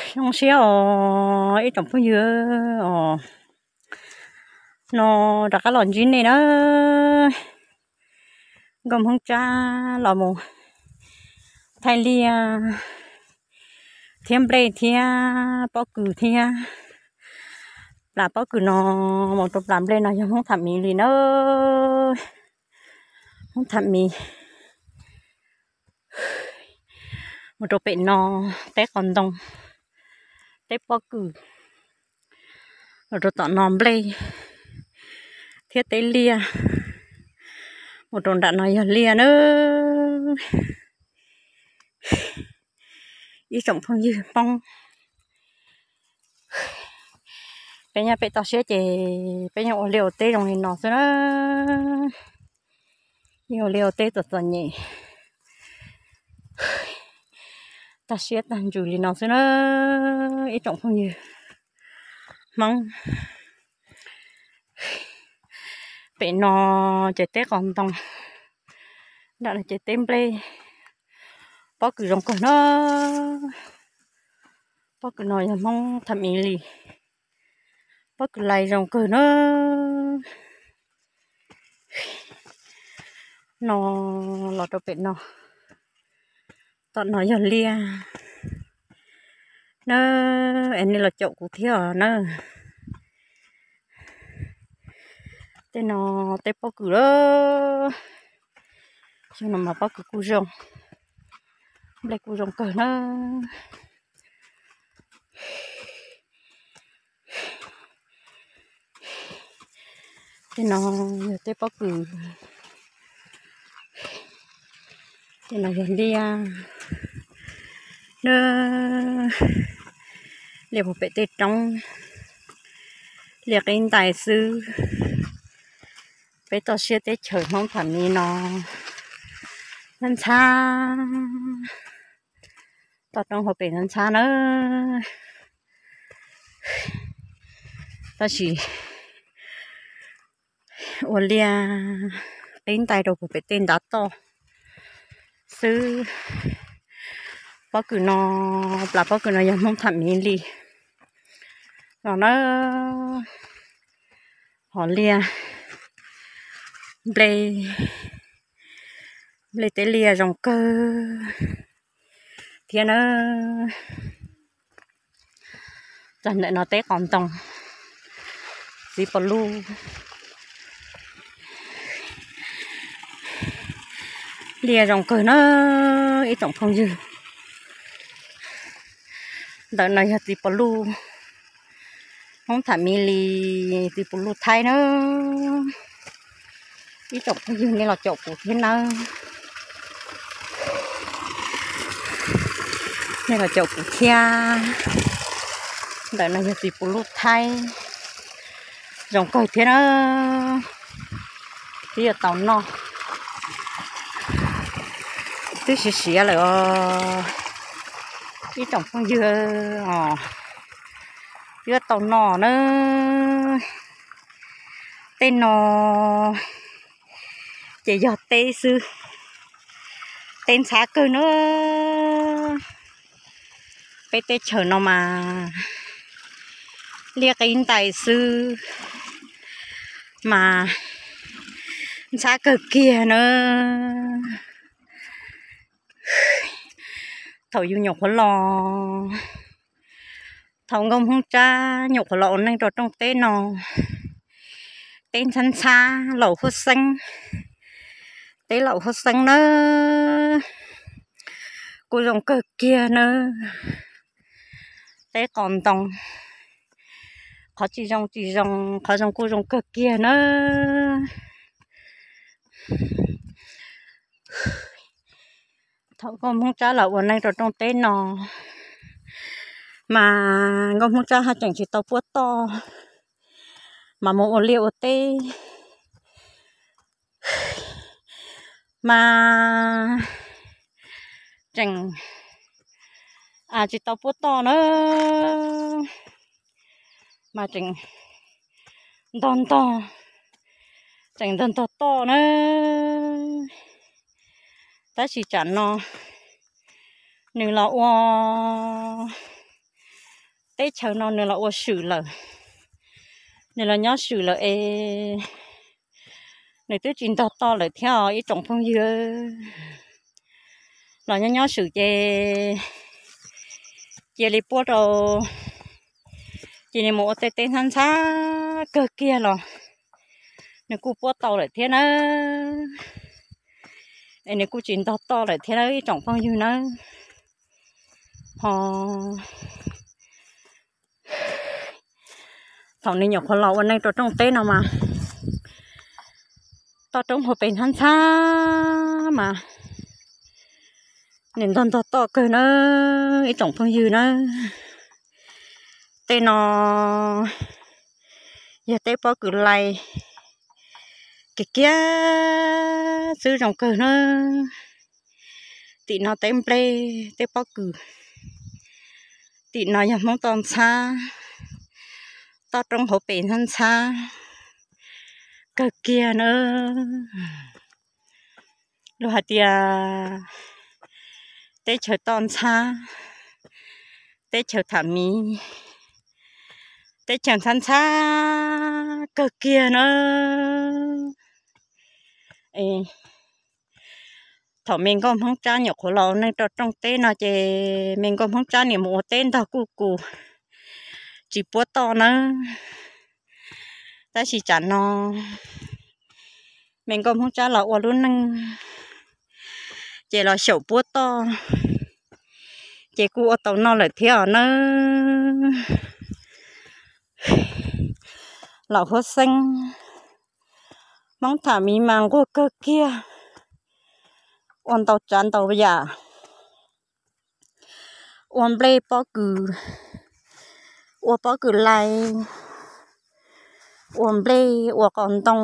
Zoo siab os ib tsoom phooj ywg os, no rov qab los ntsib nej na. Nkauj Hmoob Tsab los mus thaij liaj thiab nplej thiab pob kws thiab plas pob kws no mus rau plas nplej no yog Hmoob tham miv li na. Hmoob tham miv mus rau pem no teb qos ntoo, teb pob kws, los rau tom no nplej thiab teb liaj, mus rau nram no yog liaj na. Ib tsoom phooj ywg Hmoob, peb nyob pem toj siab ces peb yeej ua liaj ua teb zoo li no xwb na. Yeej ua liaj ua teb txom txom nyem, tag siab tag ntsws li no xwb na. Ib tsoom phooj ywg Hmoob, pem no ces teb qos ntoo, nram no ces teb nplej, pob kws zoo kawg na. Pob kws no yog Hmoob tham miv li, pob kws lais zoo kawg na. No los rau pem no, tom no yog liaj na, es nej los caum kuv thiab os na. Tej no teb pob kws lawm, xyoo no mas pob kws kuj zoo, nplej kuj zoo kawg na. Tej no yog teb pob kws, tej no yog liaj na, liaj puag pem tej roob, liaj qib ntais xwb. Peb toj siab teb chaws Hmoob tham miv no ntxhab ntxhab, toj roob hauv pes ntxhab ntxhab na. Tab sis ua liaj qib ntais rau puag pem tej ntav toj xwb. Pob kws no, plas pob kws no yog Hmoob tham miv li los na. Hos liaj, nplej, nplej teb liaj zoo kawg thiab na. Txog ntawm no teb qos ntoo, txiv pos luj, liaj zoo kawg na ib tsoom phooj ywg. Ntawm no yog txiv pos luj, Hmoob tham miv li, txiv pos luj Thaib na. Ib tsoom phooj ywg nej los caum kuv thiab nawb. Nej los caum kuv thiab. Ntawm no yog txiv pos luj Thaib, zoo kawg thiab na. Twb yuav tau noj, twb siav siav lawm os ib tsoom phooj ywg os. Twb yuav tau noj na. Tej no ces yog teb xwb, teb ntxhab kawg na. Peb teb chaws no mas liaj qib ntais xwb mas ntxhab kawg kiag na. Thaum yus nyuam qhuav los, thaum Nkauj Hmoob Tsab nyuam qhuav los ua neej rau rooj teb no, teb ntxhab ntxhab laus huab xeeb, teb laus huab xeeb nawb, kuj zoo kawg kiag nawb. Teb qos ntoo, qhov tsis zoo tsis zoo, qhov zoo kuj zoo kawg kiag nawb. Thaum Nkauj Hmoob Tsab los ua neej rau rooj teb no mas Nkauj Hmoob Tsab haj tseem tsis tau puab toj mas mus ua liaj ua teb mas tseem tsis tau puab toj na, mas tseem ntog ntog, tseem ntog ntog toj na. Tab sis tsam no nws los ua teb chaws no nws los ua swm lawm, nws los nyob swm lawm es nws twb tsis ntog toj lawm thiab os ib tsoom phooj ywg. Los nyob nyob swm ces cia li puab rau, cia li mus ua tej teb ntxhab ntxhab kawg kiag los nws kuj puab tau lawm thiab nawb, es nws kuj tsis ntog toj lawm thiab nawb ib tsoom phooj ywg nawb. Ho thaum nws nyuam qhuav los ua neej rau rooj teb no mas toj roob hauv pes ntxhab ntxhab mas nws ntog ntog toj kawg nawb ib tsoom phooj ywg nawb. Tej no yog teb pob kws lais kiag kiag xwb zoo kawg nawb. Tim no teb nplej teb pob kws, tim no yog Hmoob toj ntxhab, toj roob hauv pes ntxhab ntxhab kawg kiag nawb. Luag hais tias teb chaws toj ntxhab, teb chaws tham miv, teb chaws ntxhab ntxhab kawg kiag nawb. Thaum me nkauj Hmoob Tsab nyuam qhuav los neej rau rooj teb no ces me nkauj Hmoob Tsab nim mus ua teb ntog kuj kus tsis puab toj nawb. Tab sis tsam no me nkauj Hmoob Tsab los ua lub neej ces los xyaum puab toj ces kuj ua tau noj lawm thiab os nawb. Laus huab xeeb Hmoob tham miv mas nquag kawg kiag, ua ntau tsav ntau yam, ua nplej pob kws, ua pob kws lais, ua nplej, ua qos ntoo,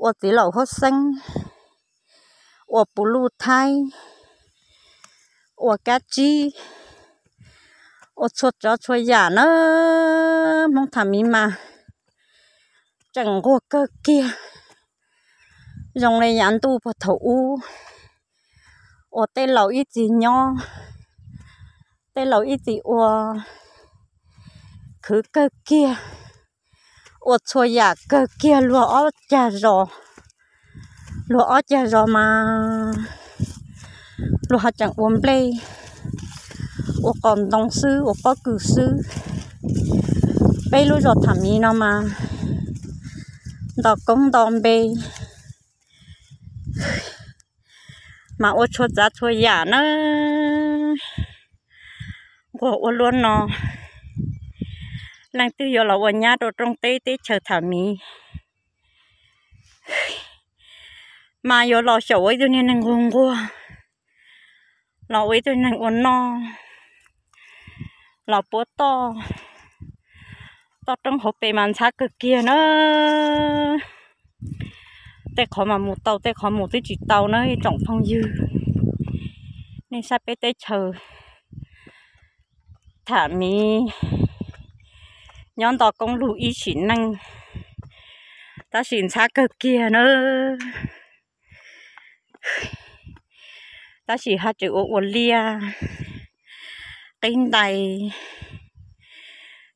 ua txiv laum huab xeeb, ua puv luj thaib, ua kab tsib, ua txhua tsav txhua yam nawb. Hmoob tham miv mas tseem nquag kawg kiag, zoo li yav ntuj puag thaum ub uas tej laus ib txwm nyob, tej laus ib txwm ua, khwv kawg kiag, ua txhua yam kawg kiag luag ob cag zos, luag ob cag zos mas luag ho tseem ua nplej, ua qos ntoo xwb, ua pob kws xwb. Peb lub zos tham miv no mas nto koob nto npe, mas ua txhua tsav txhua yam nawb. Nquag ua luaj no, leej twg yuav los ua nyab rau rooj teb teb chaws tham miv mas yuav los xyaum ua ib tug niag neeg nquag nquag, los ua ib tug neeg ua noj, los puab toj, toj roob hauv pes mas ntxhab kawg kiag nawb. Tej qhov mas mus tau, tej qhov mus twb tsis tau nawb ib tsoom phooj ywg. Nej saib peb teb chaws tham miv nyob nto koob lug ib sim neej, tab sis ntxhab kawg kiag nawb. Tab sis haj tseem ua ua liaj qib ntais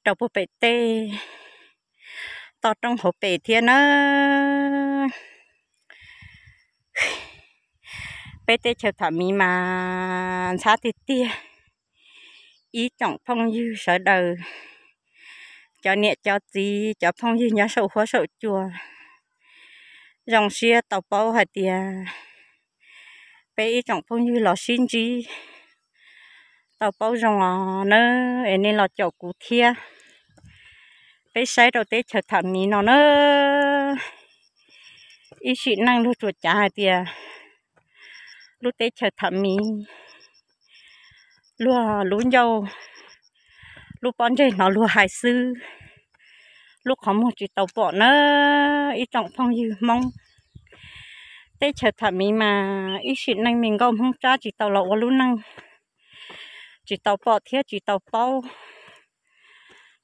rau puag pem tej toj roob hauv pes thiab nawb. Peb teb chaws tham miv mas ntxhab tiag tiag. Ib tsoom phooj ywg sawv daws, cov niam cov txiv, cov phooj ywg nyob saum huab saum cua, zoo siab tau paub hais tias peb ib tsoom phooj ywg los sib ntsib tau paub zoo os nawb, es nej los caum kuv thiab. Peb saib rau teb chaws tham miv no nawb, ib sim neej luag tsuas cav hais tias lub teb chaws tham miv, luag lub ncauj, lub pob ntseg hnov luag hais xwb, lub qhov muag tsis tau pom nawb ib tsoom phooj ywg Hmoob. Teb chaws tham miv mas ib sim neej me nkauj Hmoob Tsab tsis tau los ua lub neej, tsis tau pom thiab tsis tau paub.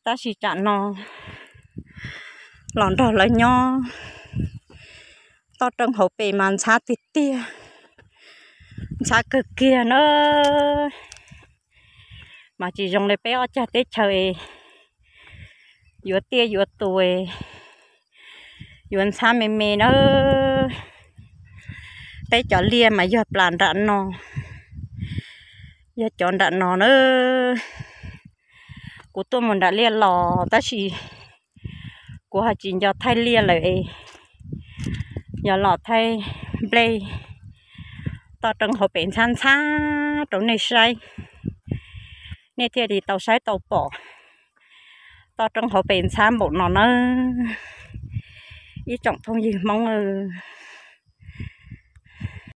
Tab sis tsam no los nrog lawv nyob, toj roob hauv pes mas ntxhab tiag tiag, ntxhab kawg kiag nawb. mas tsis zoo li peb ob cag teb chaws es yuav tiaj yuav tus, yuav ntxhab me me nawb. Peb cov liaj mas yog plas nram no, yog cov nram no nawb. Kuv tuaj mus nram liaj los tab sis kuv ho tsis nco thaij liaj lawm es yog los thaij nplej toj roob hauv pes ntxhab ntxhab rau nej saib, nej thiaj li tau saib tau pom toj roob hauv pes ntxhab npaum no nawb. Ib tsoom phooj ywg Hmoob aw,